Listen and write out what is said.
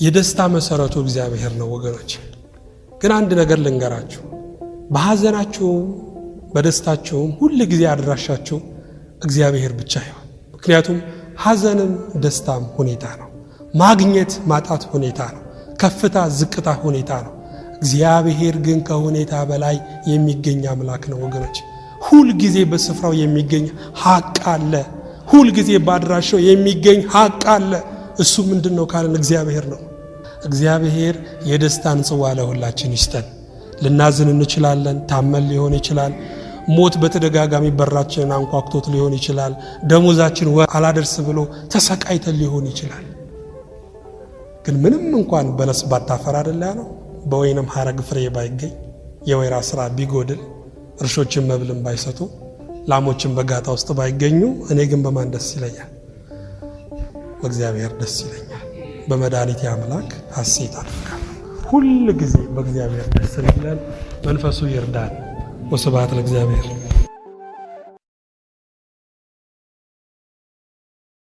የደስታ መሰረቱ እግዚአብሔር ነው ወገኖች። ግን አንድ ነገር ልንገራችሁ፣ በሐዘናችሁም በደስታችሁም ሁል ጊዜ አድራሻችሁ እግዚአብሔር ብቻ ይሆን። ምክንያቱም ሐዘንም ደስታም ሁኔታ ነው። ማግኘት ማጣት ሁኔታ ነው። ከፍታ ዝቅታ ሁኔታ ነው። እግዚአብሔር ግን ከሁኔታ በላይ የሚገኝ አምላክ ነው ወገኖች። ሁል ጊዜ በስፍራው የሚገኝ ሀቅ አለ። ሁል ጊዜ በአድራሻው የሚገኝ ሀቅ አለ። እሱ ምንድን ነው ካለን እግዚአብሔር ነው። እግዚአብሔር የደስታን ጽዋ ለሁላችን ይስጠን። ልናዝን እንችላለን። ታመን ሊሆን ይችላል። ሞት በተደጋጋሚ በራችንን አንኳኩቶት ሊሆን ይችላል። ደሞዛችን አላደርስ ብሎ ተሰቃይተን ሊሆን ይችላል። ግን ምንም እንኳን በለስ ባታፈራ አይደለ ያለው፣ በወይንም ሐረግ ፍሬ ባይገኝ፣ የወይራ ስራ ቢጎድል፣ እርሾችን መብልን ባይሰጡ፣ ላሞችን በጋጣ ውስጥ ባይገኙ፣ እኔ ግን በማን ደስ ይለኛል? በእግዚአብሔር ደስ ይለኛል። በመድኃኒቴ አምላክ ሐሴት አደርጋለሁ። ሁል ጊዜ በእግዚአብሔር ደስ እንዲለን መንፈሱ ይርዳን። ወስብሐት ለእግዚአብሔር።